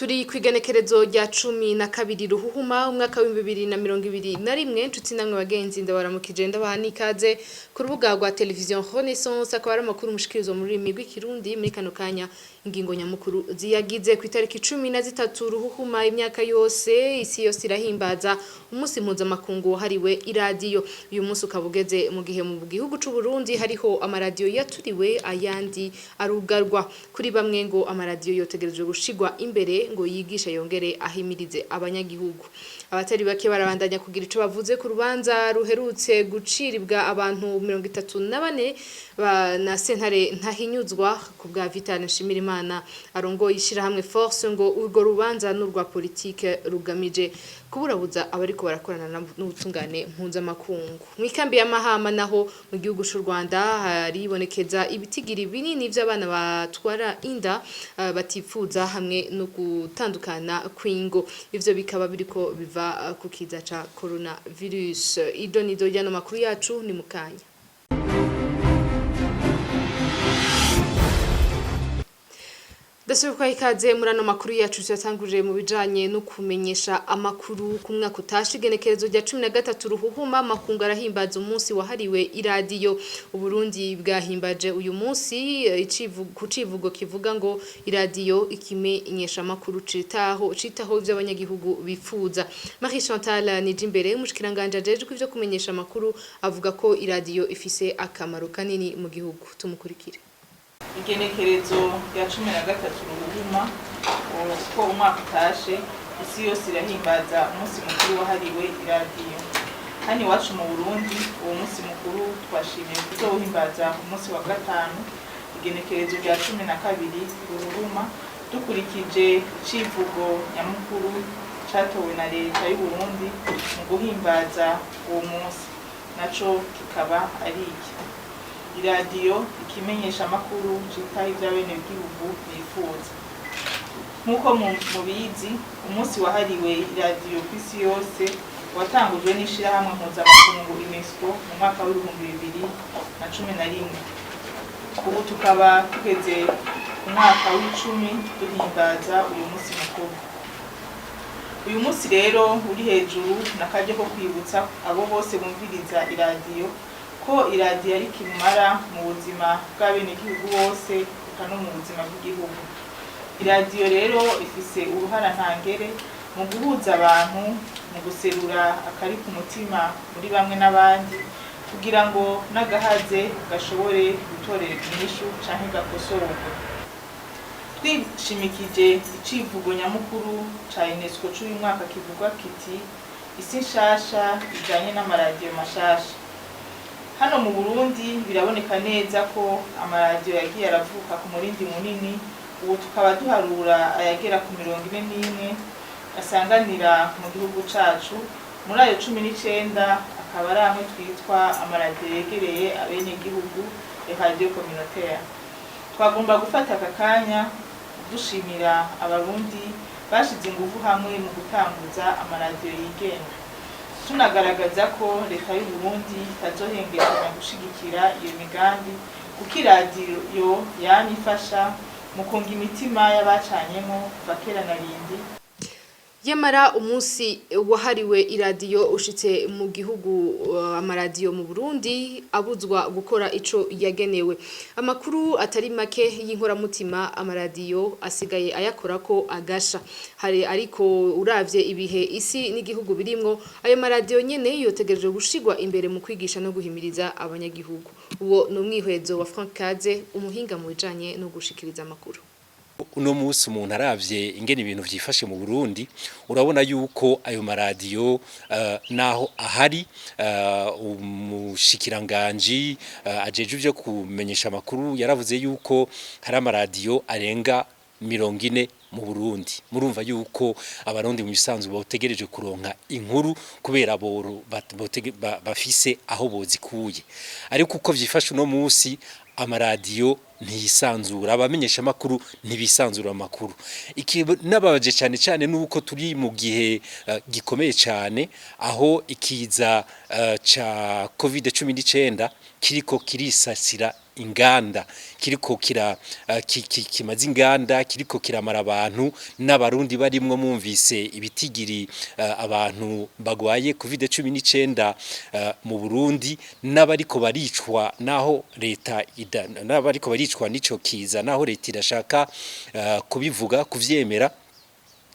Turi kwigenekerezo rya 12 Ruhuhuma umwaka w'2021. Nshuti namwe bagenzi, ndabaramukije, ndabaha n'ikaze ku rubuga rwa Television Renaissance. Akaba ari amakuru mushikirizwa mu rurimi rw'Ikirundi. Muri kano kanya, ingingo nyamukuru ziyagize: ku itariki 13 Ruhuhuma imyaka yose, isi yose irahimbaza umunsi mpuzamakungu wahariwe iradiyo. Uyu munsi ukaba ugeze mu gihe mu gihugu c'u Burundi hariho amaradiyo yaturiwe, ayandi arugarwa. Kuri bamwe ngo amaradiyo yotegerejwe gushigwa imbere ngo yigishe yongere ahimirize abanyagihugu. Abatari bake barabandanya kugira ico bavuze ku rubanza ruherutse guciribwa abantu 34 na sentare ntahinyuzwa. Ku bwa Vital Nshimirimana arongoye ishirahamwe Force, ngo urwo rubanza n'urwa politike rugamije kuburabuza abariko barakorana n'ubutungane mpuzamakungu. Mw'ikambi ya Mahama naho mu gihugu c'u Rwanda haribonekeza ibitigiri binini vy'abana batwara inda batifuza hamwe no gutandukana kw'ingo. Ivyo bikaba biriko biva ku kiza ca coronavirus. Ido nido ryano makuru yacu ni mukanya. Ndasubiye ikaze muri ano makuru yacu. Tuyatangurire mu bijanye no kumenyesha amakuru. Ku mwaka utashe, igenekerezo rya 13 Ruhuhuma, makungu arahimbaza umunsi wahariwe iradiyo. Uburundi bwahimbaje uyu munsi ku civugo kivuga ngo "Iradiyo ikimenyesha amakuru citaho ivyo abanyagihugu bifuza". Marie Chantal Nijimbere, umushikiranganje ajejwe ivyo kumenyesha amakuru, avuga ko iradiyo ifise akamaro kanini mu gihugu. Tumukurikire. Igenekerezo rya 13 Ruhuhuma, uko umwaka utashe, isi yose irahimbaza umunsi mukuru wahariwe iradiyo. Hano iwacu mu Burundi, uwo munsi mukuru twashimiye kuzowuhimbaza ku munsi wa gatanu, igenekerezo rya 12 Ruhuhuma, dukurikije icivugo nyamukuru catowe na Leta y'u Burundi mu guhimbaza uwo munsi, naco kikaba ari iki: "Iradiyo ikimenyesha amakuru citaho ivy'abenegihugu bifuza". Nk'uko mubizi, umunsi wahariwe iradiyo kw'isi yose watangujwe n'ishirahamwe mpuzamakungu UNESCO mu mwaka w'2011. Ubu tukaba tugeze ku mwaka w'10 duhimbaza uyu munsi mukuru. Uyu munsi rero uri hejuru n'akaryo ko kwibutsa abo bose bumviriza iradiyo ko iradiyo ari kimara mu buzima bw'abenegihugu bose, eka no mu buzima bw'igihugu. Iradiyo rero ifise uruhara ntangere mu guhuza abantu, mu guserura akari ku mutima muri bamwe n'abandi, kugira ngo n'agahaze gashobore gutorerwa inyishu canke gakosorwe. Twishimikije icivugo nyamukuru ca UNESCO c'uyu mwaka kivuga kiti "Isi nshasha ijanye n'amaradiyo mashasha", hano mu Burundi biraboneka neza ko amaradiyo yagiye aravuka ku murindi munini. Ubu tukaba duharura ayagera ku 41 asanganira mu gihugu cacu. Muri ayo, 19 akaba ari amwe twitwa amaradiyo yegereye abenegihugu, radio communautaire. Twagomba gufata aka kanya dushimira Abarundi bashize ingufu hamwe mu gutanguza amaradiyo yigenga, tunagaragaza ko Leta y'u Burundi itazohengeranya gushigikira iyo migambi, kuko iradiyo yamye ifasha mu kunga imitima y'abacanyemo kuva kera na rindi. Yamara umunsi wahariwe iradiyo ushitse mu gihugu, amaradiyo mu Burundi abuzwa gukora ico yagenewe. Amakuru atari make y'inkoramutima amaradiyo asigaye ayakorako agasha hari. Ariko uravye ibihe isi n'igihugu birimwo, ayo maradiyo nyene yotegerejwe gushigwa imbere mu kwigisha no guhimiriza abanyagihugu. Uwo ni umwihwezo wa Frank Kaze, umuhinga mu bijanye no gushikiriza amakuru. Uno munsi umuntu aravye ingene ibintu vyifashe mu Burundi, urabona yuko ayo maradiyo naho ahari, umushikiranganji ajeje ivyo kumenyesha amakuru yaravuze yuko hari amaradiyo arenga 40 mu Burundi. Murumva yuko Abarundi mu bisanzwe botegereje kuronka inkuru kubera bafise aho bozikuye. Ariko uko vyifashe uno munsi, amaradiyo ntiyisanzura, abamenyesha makuru ntibisanzura amakuru. Nababaje cyane cyane nuko turi mu gihe gikomeye cyane, aho ikiza ca COVID-19 kiriko kirisasira inganda, kiriko kira kimaze inganda, kiriko kiramara abantu n'abarundi barimwo. Mumvise ibitigiri abantu bagwaye COVID-19 mu Burundi n'abariko baricwa, naho leta n'abariko baricwa n'ico kiza, naho leta irashaka kubivuga, kuvyemera.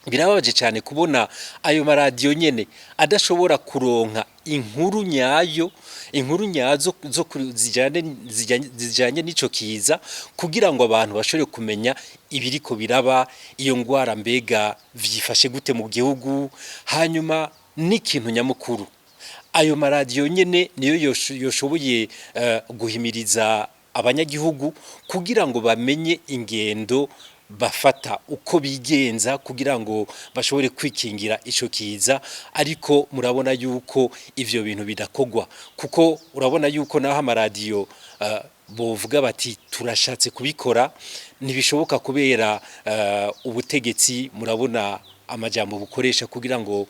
Birababaje cyane kubona ayo maradiyo nyene adashobora kuronka inkuru nyayo, inkuru nyazo zo zijanye n'ico kiza, kugira ngo abantu bashobore kumenya ibiriko biraba, iyo ngwara mbega vyifashe gute mu gihugu. Hanyuma n'ikintu nyamukuru, ayo maradiyo nyene niyo yoshoboye guhimiriza abanyagihugu kugira ngo bamenye ingendo bafata, uko bigenza kugira ngo bashobore kwikingira ico kiza. Ariko murabona yuko ivyo bintu bidakogwa, kuko urabona yuko naho amaradiyo bovuga bati turashatse kubikora, ntibishoboka kubera ubutegetsi. Murabona amajambo bukoresha kugira ngo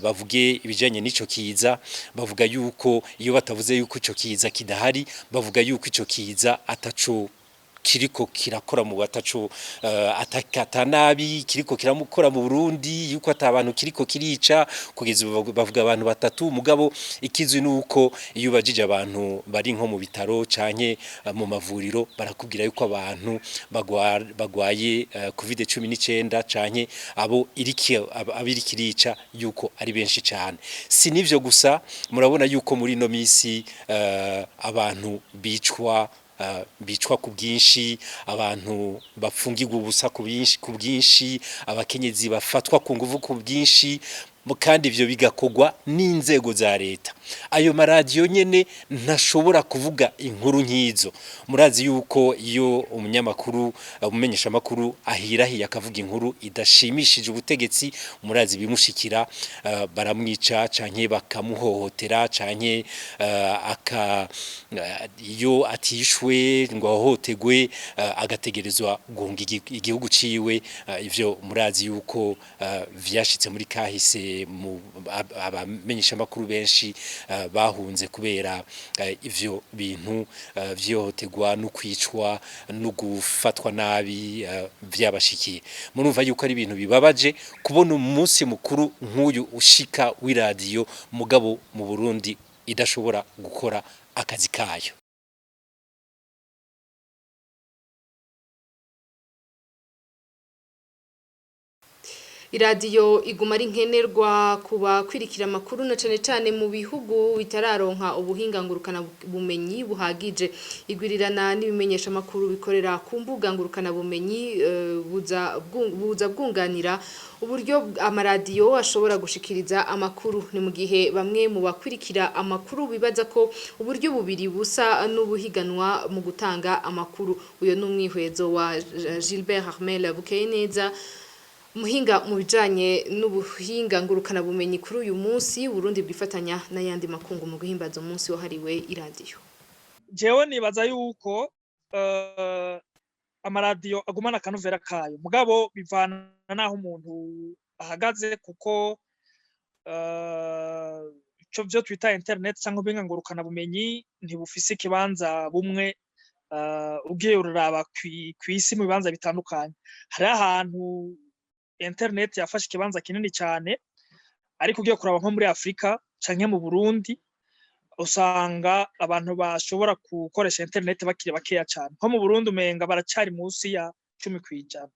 bavuge ibijanye n'ico kiza. Bavuga yuko iyo batavuze yuko ico kiza kidahari, bavuga yuko ico kiza ataco kiriko kirakora mu bataco, atakata nabi kiriko kiramukora mu Burundi, yuko atabantu kiriko kirica. Kugeza ubu bavuga abantu batatu. Mugabo ikizwi nuko iyo ubajije abantu bari nko mu bitaro canke mu mavuriro, barakubwira yuko abantu bagwaye COVID-19 canke abo iriki abiri kirica yuko ari benshi cyane. Si nivyo gusa, murabona yuko muri no misi abantu bicwa ku bwinshi, abantu bafungirwa ubusa ku bwinshi, abakenyezi bafatwa ku nguvu ku bwinshi, kandi ivyo bigakogwa n'inzego za leta. Ayo maradiyo nyene ntashobora kuvuga inkuru nk'izo. Murazi yuko iyo umunyamakuru, umumenyesha makuru ahirahiye akavuga inkuru idashimishije ubutegetsi, murazi bimushikira, baramwica canke bakamuhohotera, canke aka iyo atishwe ngo ahohotegwe, agategerezwa guhunga igihugu ciwe. Ivyo murazi yuko vyashitse muri kahise, mu abamenyesha makuru benshi bahunze kubera ivyo bintu vyihohoterwa no kwicwa no gufatwa nabi vyabashikiye. Murumva yuko ari ibintu bibabaje kubona umunsi mukuru nk'uyu ushika w'iradiyo, mugabo mu Burundi idashobora gukora akazi kayo. Iradiyo iguma ari nkenerwa kuba kwirikira amakuru, na cane cane mu bihugu bitararonka ubuhinga ngurukana bumenyi buhagije. Igwirirana n'ibimenyesha makuru bikorera ku mbuga ngurukana bumenyi buza bwunganira uburyo amaradiyo ashobora gushikiriza amakuru. Ni mu gihe bamwe mu bakwirikira amakuru bibaza ko uburyo bubiri busa n'ubuhiganwa mu gutanga amakuru. Uyo ni umwihwezo wa Gilbert Armel Bukeyeneza, muhinga mu bijanye n'ubuhinga ngurukana bumenyi. Kuri uyu munsi Burundi bwifatanya n'ayandi makungu mu guhimbaza umunsi wahariwe iradiyo. Jewe nibaza yuko amaradiyo agumana akanovera kayo, mugabo bivana naho umuntu ahagaze, kuko ico vyo twita internet cyangwa ubuhinga ngurukana bumenyi ntibufise ikibanza bumwe. Ugiye uraraba kw'isi mu bibanza bitandukanye, hari ahantu internet yafashe ikibanza kinini cyane, ariko ugiye kuraba nko muri Afrika canke mu Burundi, usanga abantu bashobora gukoresha internet bakiri bakeya cyane. Nko mu Burundi umenga baracari munsi ya 10%.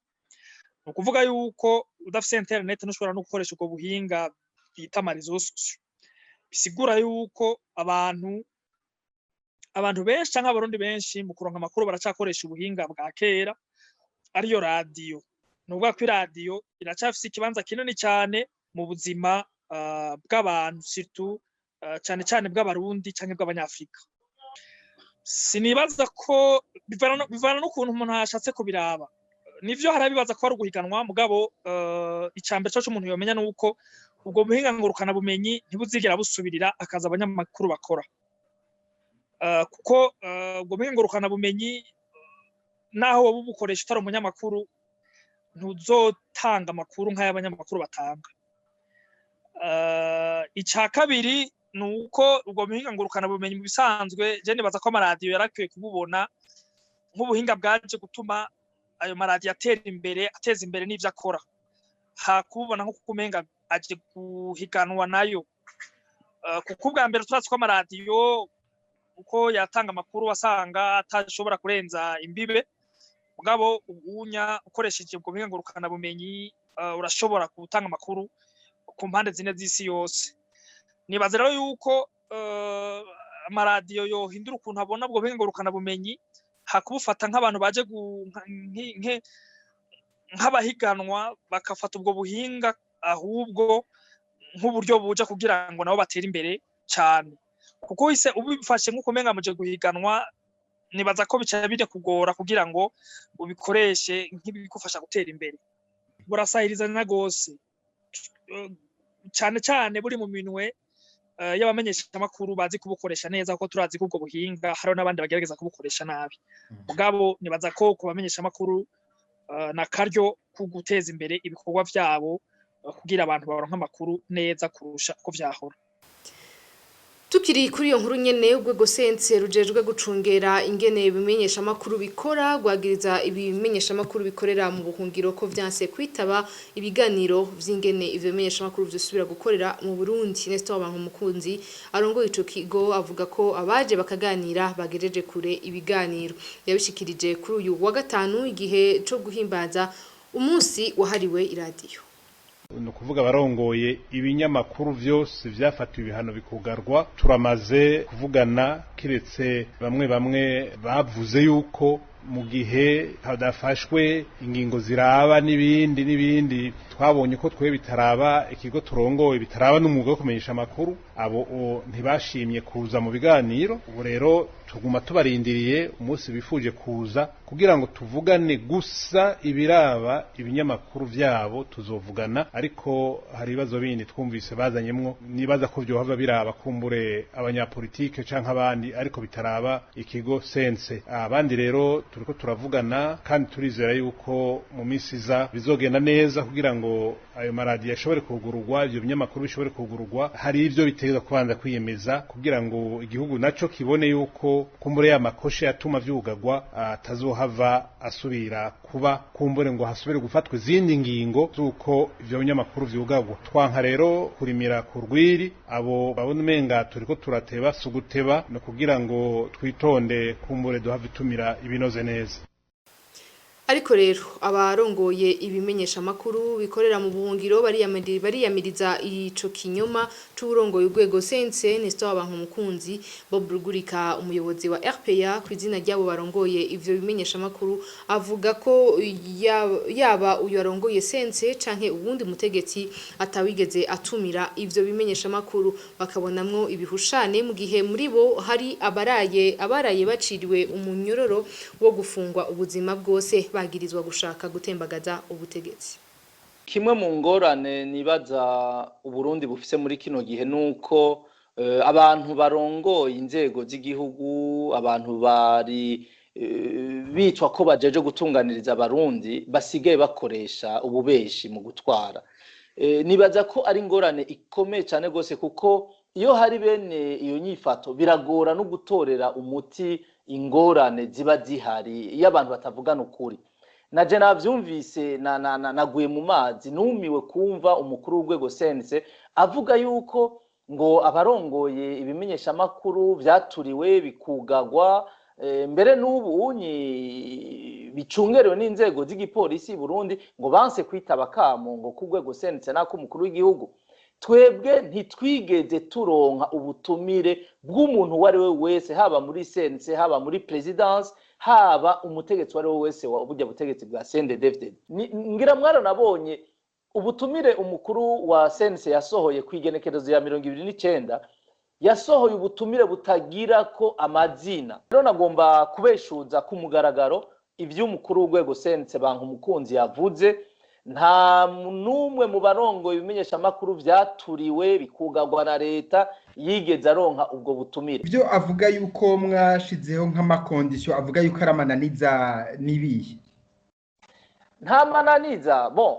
Ni ukuvuga yuko udafise internet ntushobora no gukoresha ubwo buhinga bita ama réseaux sociaux. Bisigura yuko abantu benshi canke abarundi benshi mu kuronka amakuru baracakoresha ubuhinga bwa kera, ariyo radiyo. Ni ukuvuga ko iradiyo iracafise ikibanza kinini cyane mu buzima bw'abantu, surtout cane cane bw'abarundi canke bw'abanyafrika. Sinibaza ko bivana n'ukuntu umuntu ashatse kubiraba. Nivyo, hari abibaza ko ari uguhiganwa, mugabo icambere coco umuntu yomenya nuko ubwo buhinga ngurukana bumenyi ntibuzigera busubirira akazi abanyamakuru bakora, kuko ubwo buhinga ngurukana bumenyi Naho woba ubukoresha utari umunyamakuru, ntuzotanga amakuru nk'ay'abanyamakuru batanga. Ica kabiri ni uko ubwo buhinga ngurukanabumenyi, mu bisanzwe je nibaza ko amaradiyo yarakwiye kububona nk'ubuhinga bwaje gutuma ayo maradiyo atera imbere, ateza imbere n'ivyo akora, ha kububona nko kumenga aje guhiganwa nayo. Kuko ubwa mbere turazi ko amaradiyo uko yatanga amakuru wasanga atashobora kurenza imbibe, mugabo ubunya ukoresheje ubwo buhinga ngurukanabumenyi urashobora gutanga amakuru ku mpande zine z'isi yose. Nibaza rero yuko amaradiyo yohindura ukuntu abona ubwo buhinga ngurukanabumenyi, hakubufata nk'abantu baje nk'abahiganwa, bakafata ubwo buhinga ahubwo nk'uburyo buja kugira ngo nabo batere imbere cyane. Kuko ise ubifashe nk'uko umenga muje guhiganwa, nibaza ko bica bijya kugora kugira ngo ubikoreshe nk'ibigufasha gutera imbere. Burasahirizanya rwose, cyane cyane buri mu minwe y'abamenyeshamakuru bazi kubukoresha neza, kuko turazi ko ubwo buhinga hariho n'abandi bagerageza kubukoresha nabi. Mugabo nibaza ko ku bamenyeshamakuru na karyo ko guteza imbere ibikorwa vyabo, kugira abantu baronke amakuru neza kurusha uko vyahora. Tukiri kuri iyo nkuru nyene, urwego CNC rujejwe gucungera ingene ibimenyeshamakuru bikora rwagiriza ibimenyeshamakuru bikorera mu buhungiro ko vyanse kwitaba ibiganiro vy'ingene ivyo bimenyeshamakuru vyosubira gukorera mu Burundi. Nestor Bankumukunzi arongoye ico kigo avuga ko abaje bakaganira bagejeje kure ibiganiro. Yabishikirije kuri uyu wa gatanu igihe co guhimbaza umunsi wahariwe iradiyo. Ni ukuvuga abarongoye ibinyamakuru vyose vyafatiwe ibihano bikugarwa, turamaze kuvugana, kiretse bamwe bamwe bavuze yuko mu gihe hadafashwe ingingo ziraba n'ibindi n'ibindi, twabonye ko twe bitaraba ikigo turongoye, bitaraba n'umwuga wo kumenyesha amakuru, abo ntibashimye kuza mu biganiro. Ubu rero tuguma tubarindiriye umunsi bifuje kuza kugira ngo tuvugane gusa ibiraba ibinyamakuru vyabo, tuzovugana. Ariko hari ibibazo bindi twumvise bazanyemwo, nibaza ko vyohava biraba kumbure abanyapolitike canke abandi, ariko bitaraba ikigo CNC. Abandi rero turiko turavugana, kandi turizera yuko mu minsi iza bizogenda neza kugira ngo ayo maradiyo ashobore kugururwa, ivyo binyamakuru bishobore kugururwa. Hari ivyo bitegerezwa kubanza kwiyemeza kugira ngo igihugu naco kibone yuko kumbure ya makosha yatuma vyugagwa atazohava asubira kuba, kumbure ngo hasubire gufatwa izindi ngingo z'uko ivyo binyamakuru vyugagwa. Twanka rero kurimira ku rwiri abo babona umenga turiko turateba, suguteba, no kugira ngo twitonde, kumbure duhave tumira ibinoze neza. Ariko rero abarongoye ibimenyeshamakuru bikorera mu buhungiro bariyamiriza ico kinyoma c'uburongoye urwego CNC Nestor Bankumukunzi. Bob Rugurika, umuyobozi wa RPA ku izina ryabo barongoye ivyo bimenyeshamakuru, avuga ko yaba uyu arongoye CNC canke uwundi mutegetsi atawigeze atumira ivyo bimenyeshamakuru, bakabonamwo ibihushane mu gihe muri bo hari abaraye baciriwe umunyororo wo gufungwa ubuzima bwose bagirizwa gushaka gutembagaza ubutegetsi. Kimwe mu ngorane nibaza Uburundi bufise muri kino gihe nuko abantu barongoye inzego z'igihugu, abantu bari bitwa ko bajeje gutunganiriza abarundi, basigaye bakoresha ububeshi mu gutwara. Nibaza ko ari ingorane ikomeye cyane rwose, kuko iyo hari bene iyo nyifato biragora no gutorera umuti ingorane ziba zihari iyo abantu batavugana ukuri. Naje navyumvise naguye mu mazi, numiwe kumva umukuru w'urwego CNC avuga yuko ngo abarongoye ibimenyeshamakuru vyaturiwe bikugagwa, mbere n'ubu unyi bicungerewe n'inzego z'igipolisi i Burundi, ngo banse kwitaba kamo ngo ku rwego CNC nako umukuru w'igihugu. Twebwe ntitwigeze turonka ubutumire bw'umuntu uwo ari we wese, haba muri CNC, haba muri présidence, haba umutegetsi uwo ari we wese wa burya butegetsi bwa CNDD-FDD. Ngira mwaranabonye ubutumire umukuru wa CNC yasohoye ku igenekerezo ya 29, yasohoye ubutumire butagira ko amazina. Rero nagomba kubeshuza ku mugaragaro ivy'umukuru w'urwego CNC Bankumukunzi yavuze. Nta n'umwe mu barongoye ibimenyeshamakuru vyaturiwe bikugarwa na leta yigeze aronka ubwo butumire. Ibyo avuga yuko mwashizeho nk'amakondisiyo, avuga yuko ari amananiza n'ibihe? Nta mananiza. Bon,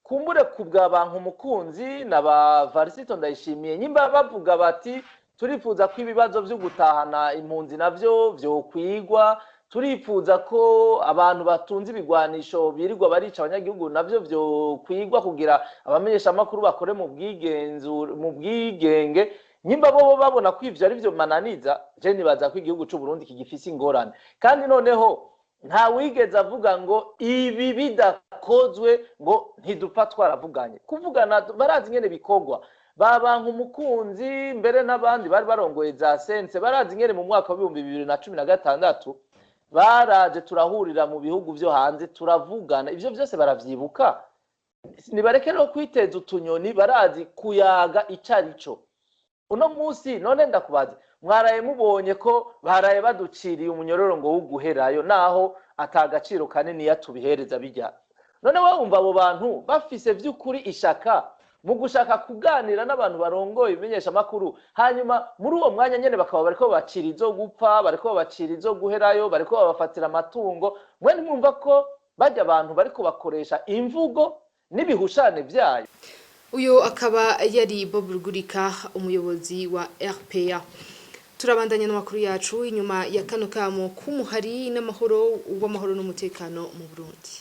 kumbure kubwa bantu umukunzi na ba Varisito Ndayishimiye, nyimba bavuga bati turifuza ko ibibazo vyo gutahana impunzi navyo vyokwigwa, turifuza ko abantu batunze ibigwanisho birirwa barica abanyagihugu navyo vyokwigwa, kugira abamenyeshamakuru bakore mu bwigenzure, mu bwigenge. Nyimba bo babona ko ivyo ari vyo mananiza, je nibaza ko igihugu c'u Burundi kigifise ingorane. Kandi noneho nta wigeze avuga ngo ibi bidakozwe ngo ntidupfa twaravuganye. Kuvugana barazi ingene bikorwa. Babanka umukunzi mbere n'abandi bari barongoye za sense barazi ingene mu mwaka wa 2016 baraje turahurira mu bihugu vyo hanze turavugana. Ivyo vyose baravyibuka. Nibareke rero kwiteza utunyoni, barazi kuyaga icarico. Uno munsi none ndakubaza, mwaraye mubonye ko baraye baduciriye umunyororo ngo wuguherayo, naho atagaciro kanini yatubihereza bijya. None wowe wumva abo bantu bafise vy'ukuri ishaka mu gushaka kuganira n'abantu barongoye ibimenyeshamakuru, hanyuma muri uwo mwanya nyene bakaba bariko babacira izo gupfa, bariko babacira izo guherayo, bariko babafatira amatungo. Mwe ntimwumva ko barya abantu bariko bakoresha imvugo n'ibihushane vyayo? Uyo akaba yari Bob Rugurika, umuyobozi wa RPA. Turabandanya n'amakuru yacu inyuma ya kano kamo k'umuhari n'amahoro w'amahoro n'umutekano mu Burundi.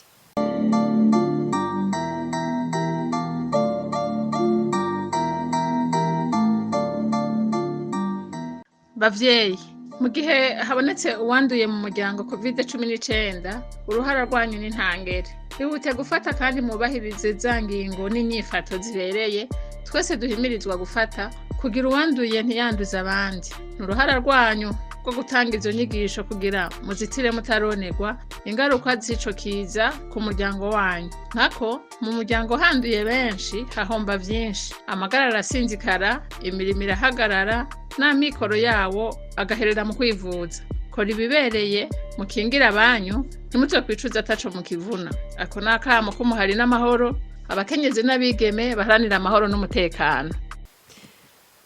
Bavyeyi, mu gihe habonetse uwanduye mu muryango COVID-19, uruhara rwanyu ni ntangere. Ihute gufata kandi mwubahirize za ngingo n'inyifato zibereye twese duhimirizwa gufata kugira uwanduye ntiyanduze abandi. Ni uruhara rwanyu rwo gutanga izo nyigisho kugira muzitire mutaronerwa ingaruka z'ico kiza ku muryango wanyu. Nkako mu muryango handuye benshi hahomba vyinshi, amagara arasinzikara, imirimo irahagarara, n'amikoro yawo agaherera mu kwivuza. Kora ibibereye mukingire abanyu, ntimuzokwicuza ataco mukivuna. Ako ni akamo k'umuhari n'amahoro, abakenyezi n'abigeme baharanira amahoro n'umutekano.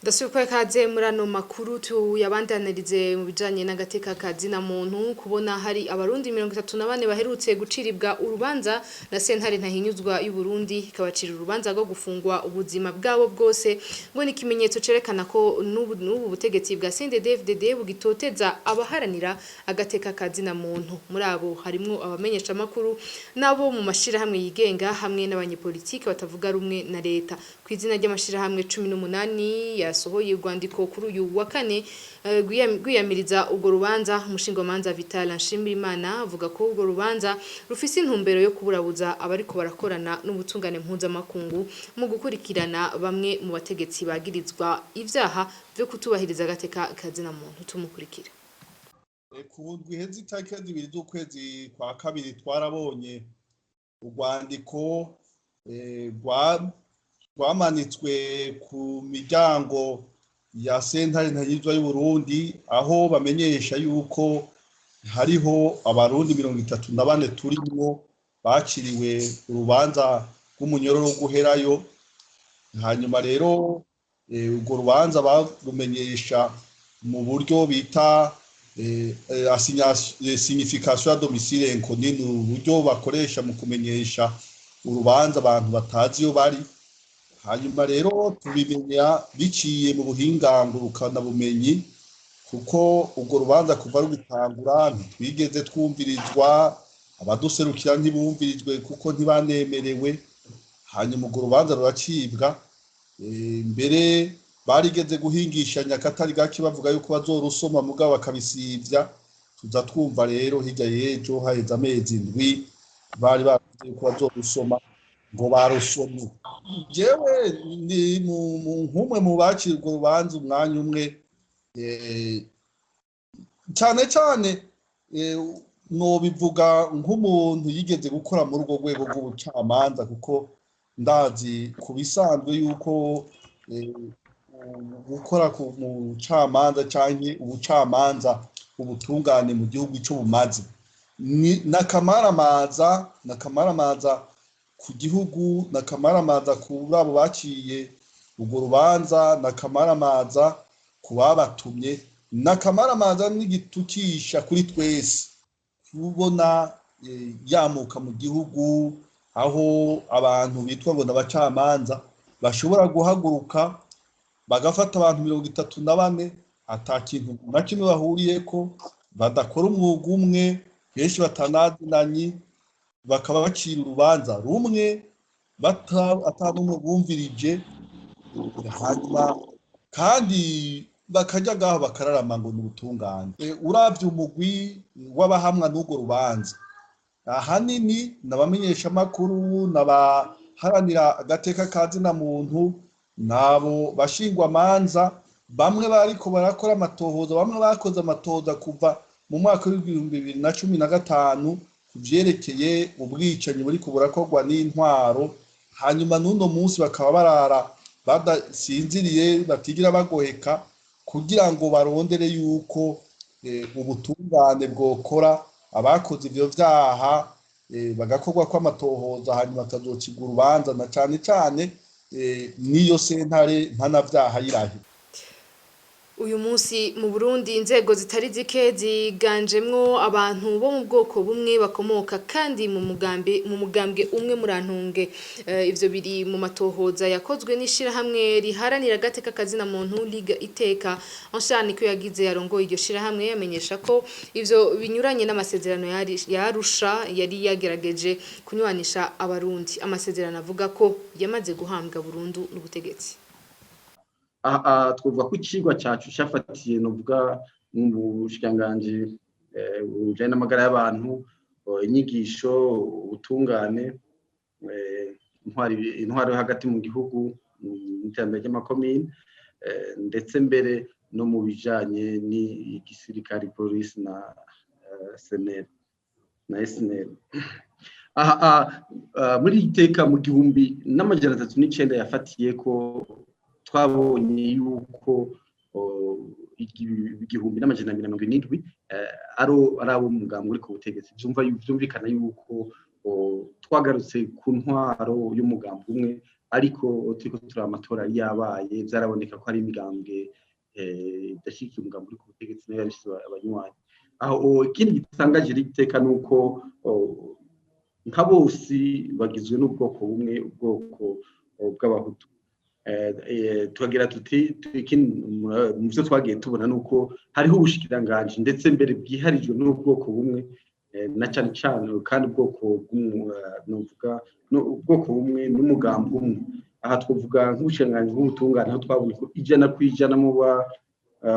Ndasubikwa ikaze muri ano makuru tuyabandanirize mu bijanye n'agateka kazina muntu. Kubona hari abarundi 34 baherutse guciribwa urubanza na sentare ntahinyuzwa y'u Burundi ikabacira urubanza rwo gufungwa ubuzima bwabo bwose, ngo ni ikimenyetso cerekana ko n'ubu butegetsi bwa CNDD-FDD bugitoteza abaharanira agateka kazina muntu. Muri abo harimwo abamenyesha makuru nabo mu mashirahamwe yigenga hamwe n'abanyepolitike batavuga rumwe na leta. Ku izina ry'amashirahamwe 18 yasohoye urwandiko kuri uyu wa kane rwiyamiriza urwo rubanza, umushingamanza Vital Nshimirimana avuga ko urwo rubanza rufise intumbero yo kuburabuza abariko barakorana n'ubutungane mpuzamakungu mu gukurikirana bamwe mu bategetsi bagirizwa ivyaha vyo kutubahiriza agateka kazina muntu. Tumukurikira. Ku ndwi iheze itariki 2 z'ukwezi kwa kabiri twarabonye urwandiko rwamanitswe ku miryango ya sentare ntahinyuzwa y'u Burundi, aho bamenyesha yuko hariho abarundi 34 turimwo baciriwe urubanza rw'umunyororo wo guherayo. Hanyuma rero urwo rubanza barumenyesha mu buryo bita signification à domicile inconnu, ni uburyo bakoresha mu kumenyesha urubanza abantu batazi iyo bari. Hanyuma rero tubimenya biciye mu buhinga ngurukanabumenyi, kuko urwo rubanza kuva rugitangura ntitwigeze twumvirizwa, abaduserukira ntibumvirijwe kuko ntibanemerewe. Hanyuma urwo rubanza ruracibwa. Mbere barigeze guhingishanya akatari gake bavuga yuko bazorusoma mugabo bakabisivya. Tuza twumva rero hirya y'ejo haheze amezi 7 bari bavuze yuko bazorusoma ngo barusomye. Jewe ni nk'umwe mu bacira urwo rubanza umwanya umwe, cyane cyane nobivuga nk'umuntu yigeze gukora muri urwo rwego rw'ubucamanza, kuko ndazi ku bisanzwe yuko gukora mu bucamanza canke ubucamanza ubutungane mu gihugu ico bumaze nakamaramaza ku gihugu, na kamaramaza kuri abo baciye urwo rubanza, na kamaramaza ku babatumye, na kamaramaza n'igitukisha kuri twese. Kubona yamuka mu gihugu aho abantu bitwa ngo n'abacamanza bashobora guhaguruka bagafata abantu 34 ata kintu na kimwe bahuriyeko, badakora umwuga umwe, benshi batanazinanye, bakaba bacira urubanza rumwe ata n'umwe bumvirije, hanyuma kandi bakajya ngaho bakararama ngo ni ubutungane. Uravye umugwi w'abahamwa n'urwo rubanza, ahanini n'abamenyeshamakuru, n'abaharanira agateka ka zina muntu, n'abo bashingwamanza, bamwe bariko barakora amatohoza, bamwe bakoze amatohoza kuva mu mwaka w'2015 ku vyerekeye ubwicanyi buriko burakorwa n'intwaro, hanyuma n'uno munsi bakaba barara badasinziriye, batigira bagoheka kugira ngo barondere yuko ubutungane bwokora abakoze ivyo vyaha, bagakorwa kw'amatohoza, hanyuma bakazocirwa urubanza, na cane cane n'iyo sentare mpanavyaha yirahe. Uyu munsi mu Burundi inzego zitari zike ziganjemwo abantu bo mu bwoko bumwe bakomoka kandi mu mugambwe umwe. Murantunge, ivyo biri mu matohoza yakozwe n'ishirahamwe riharanira agateka kazina muntu Liga Iteka. Anshani ko yagize yarongoye iryo shirahamwe yamenyesha ko ivyo binyuranye n'amasezerano ya Arusha yari yagerageje kunywanisha Abarundi, amasezerano avuga ko yamaze guhambwa burundu n'ubutegetsi. Twavuga ko icigwa cyacu cyafatiye novuga mu bushikiranganji bujanye n'amagara y'abantu, inyigisho, ubutungane, intwaro yo hagati mu gihugu, iterambere ry'amakomine, ndetse mbere no mu bijanye n'igisirikare, polisi na SNL na SNL. Muri iri teka mu 1309 yafatiye ko twabonye yuko 1270 ari abo mugambwe uri ku butegetsi. Vyumvikana yuko twagarutse ku ntwaro y'umugambwe umwe, ariko turiko turaba amatora yari yabaye, vyaraboneka ko ari imigambwe idashigikiye umugambi uri ku butegetsi nayo yari ifise abanywanyi. Aho ikindi gitangaje iri teka ni uko nka bose bagizwe n'ubwoko bumwe, ubwoko bw'Abahutu. Tukagira tuti mu byo twagiye tubona nuko hariho ubushikiranganji ndetse mbere bwiharijwe n'ubwoko bumwe, na cyane cyane kandi ubwoko novuga ubwoko bumwe n'umugambi umwe. Aha twavuga nk'ubushikiranganji bw'ubutungane, aho twabonye ko 100%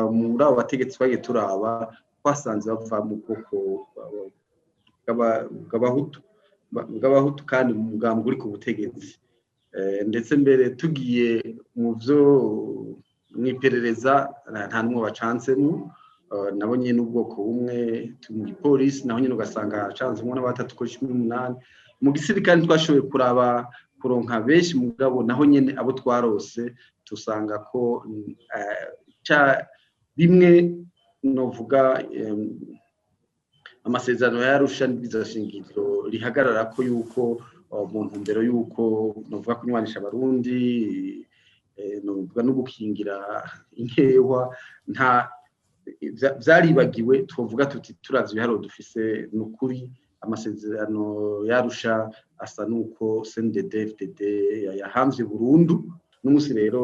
muri abo bategetsi twagiye turaba twasanze bava mu bwoko bw'Abahutu kandi mu mugambi uri ku butegetsi. Ndetse mbere tugiye mu byo mwiperereza nta n'umwe bacanzemo, nabo nyine n'ubwoko bumwe. Mu gipolisi naho nyine ugasanga hacanzemo n'abatatu kuri 18. Mu gisirikare twashoboye kuraba kuronka benshi, mugabo naho nyine abo twarose tusanga ko bimwe novuga amasezerano ya Arusha n'ibizashingiro rihagarara ko yuko mu ntumbero y'uko novuga kunywanisha Abarundi, novuga no gukingira inkehwa, nta vyaribagiwe. Twovuga tuti turavye ibiharuro dufise, ni ukuri amasezerano yarusha asa nuko CNDD-FDD yahamvye burundu. N'umunsi rero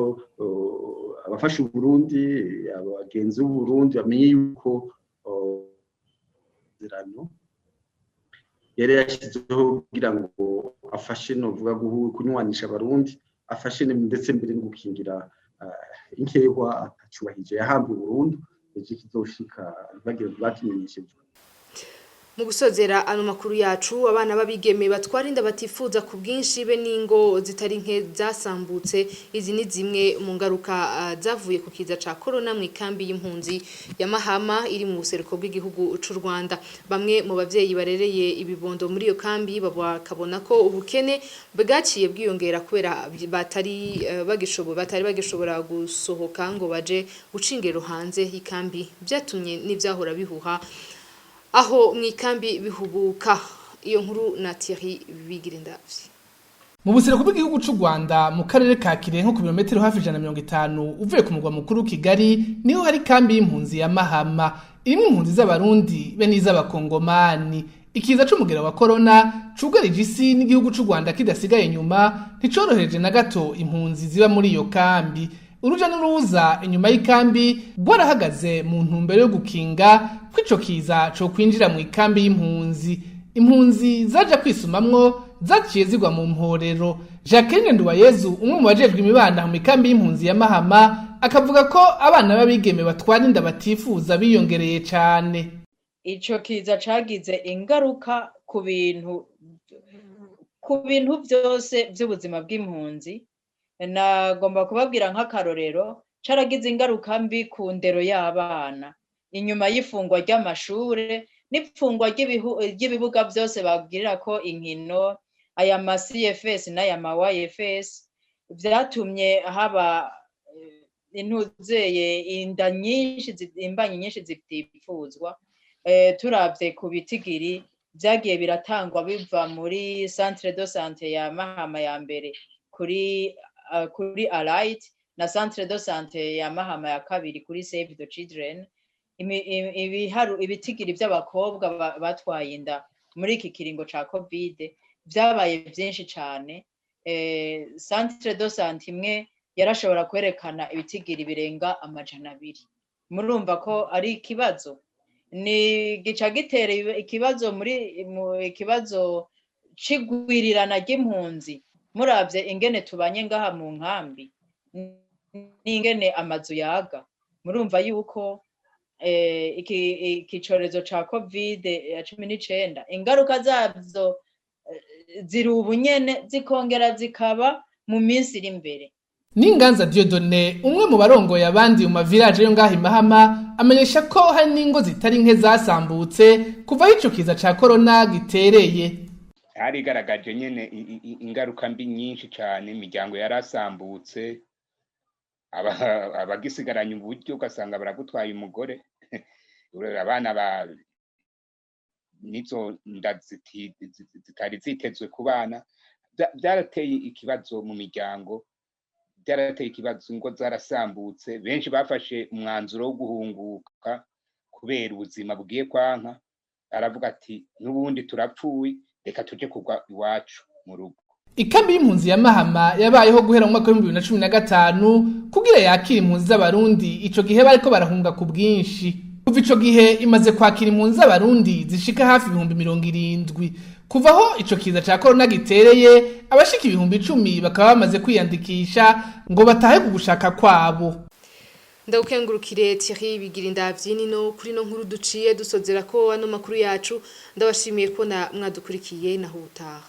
abafasha Uburundi, abagenzi b'Uburundi bamenye yuko amasezerano yari yashyizeho kugira ngo afashe novuga kunywanisha Abarundi, afashe ndetse mbere no gukingira inkehwa, atacubahije yahambiwe burundu. Ejo kizoshika bagira bakimenyeshejwe. Mu gusozera ano makuru yacu, abana b'abigeme batwara inda batifuza ku bwinshi be n'ingo zitari nke zasambutse. Izi ni zimwe mu ngaruka zavuye ku kiza ca corona mu ikambi y'impunzi ya Mahama iri mu buseruko bw'igihugu c'u Rwanda. Bamwe mu bavyeyi barereye ibibondo muri iyo kambi bakabona ko ubukene bwaciye bwiyongera kubera batari bagishobora gusohoka ngo baje guca ingero hanze y'ikambi, byatumye n'ivyahora bihuha aho mu ikambi bihubuka. Iyo nkuru na Thierry Bigirindavyi. Mu buseruko bw'igihugu c'u Rwanda, mu karere ka Kirehe, nko ku birometero hafi 150 uvuye ku mugwa mukuru Kigali, niho hari kambi y'impunzi ya Mahama irimwo impunzi z'Abarundi be n'iz'Abakongomani. Ikiza c'umugera wa corona cugarije isi, n'igihugu c'u Rwanda kidasigaye inyuma, nticorohereje na gato impunzi ziba muri iyo kambi. Uruja n'uruza inyuma y'ikambi rwarahagaze mu ntumbero yo gukinga kw'ico kiza co kwinjira mu ikambi y'impunzi. Impunzi zaja kwisumamwo zaciye zigwa mu mporero. Jacqueline Nduwayezu, umwe mu bajejwe imibano mu ikambi y'impunzi ya Mahama, akavuga ko abana b'abigeme batwara inda batifuza biyongereye cane. Ico kiza cagize ingaruka ku bintu byose by'ubuzima bw'impunzi. Nagomba kubabwira nk'akarorero, caragize ingaruka mbi ku ndero y'abana inyuma y'ifungwa ry'amashure n'ifungwa ry'ibibuga byose bagirira ko inkino, aya ma CFS n'aya ma YFS. Vyatumye haba intuzeye inda nyinshi, imbanyi nyinshi zitifuzwa. Turavye ku bitigiri vyagiye biratangwa biva muri centre de santé ya Mahama ya mbere kuri Allied na centre de santé ya Mahama ya kabiri kuri Save the Children, ibitigiri by'abakobwa batwaye inda muri iki kiringo ca Covid vyabaye vyinshi cane. Centre de santé imwe yarashobora kwerekana ibitigiri birenga 200. Murumva ko ari ikibazo, ni gica gitera ikibazo muri mu ikibazo c'igwirirana ry'impunzi. Muravye ingene tubanye ngaha mu nkambi n'ingene amazu yaga, murumva yuko iki corezo ca Covid ya 19, ingaruka zavyo ziri ubu nyene, zikongera zikaba mu minsi iri imbere. N'Inganza Dieudonné, umwe mu barongoye abandi mu mavillage yo ngaha i Mahama, amenyesha ko hari n'ingo zitari nke zasambutse kuva aho ico kiza ca corona gitereye. Harigaragaje nyene ingaruka mbi nyinshi cane. Imiryango yarasambutse, abagisigaranye uburyo ugasanga baragutwaye umugore, abana ba nizo nda zitari zitezwe ku bana. Vyarateye ikibazo mu miryango, byarateye ikibazo, ingo zarasambutse. Benshi bafashe umwanzuro wo guhunguka kubera ubuzima bugiye kwanka. Aravuga ati: "N'ubundi turapfuye, reka tuje kugwa iwacu mu rugo." Ikambi y'impunzi ya Mahama yabayeho guhera mu mwaka w'2015 kugira yakire impunzi z'Abarundi ico gihe bariko barahunga ku bwinshi. Kuva ico gihe imaze kwakira impunzi z'Abarundi zishika hafi 70,000. Kuva aho ico kiza ca corona gitereye, abashika 10,000 bakaba bamaze kwiyandikisha ngo batahe ku gushaka kwabo. Ndagukengurukire, Thierry Bigirindavyi. Nino kuri no nkuru duciye dusozera ko ano makuru yacu. Ndabashimiye ko na mwadukurikiye, naho utaha.